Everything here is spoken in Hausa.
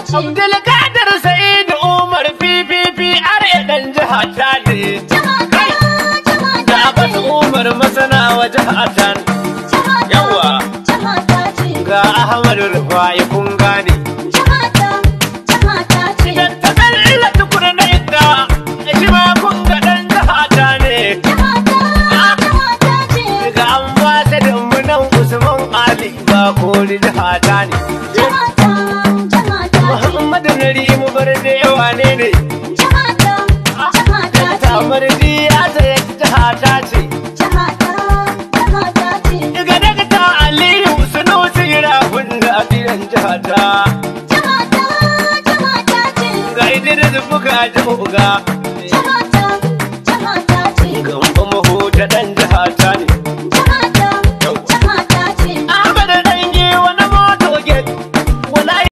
ce. Abdulkadir Sa'idu Umar PPP are dan jiha ta ne. Jihata, jihata Da Abbas ce. Umar masana wa jiha ta ne. Jihata, Yawwa. jihata ce. Ga Ahmadu Rufai kun gane. Jihata, jihata ce. Idan ta ila tukuna na inda shi ma kun ga dan jiha ta ne. Jihata, jihata ce. Ga ambasadan mu nan Usman Ali ba kori jiha ta ne. Jihata, jihata ce. Muhammadu Narimu Barde wane ne? Jihata, jihata ce. Tamardi ya tsaye jiha ta ce. Jihata, jihata ce. Daga daga Aliyu Sunusi Rahun da Adiyan jiha ta. Jihata, jihata ce. Ga Idris Buga Joga. Jihata, jihata ce. Gamba Mahuta dan jiha ta ne.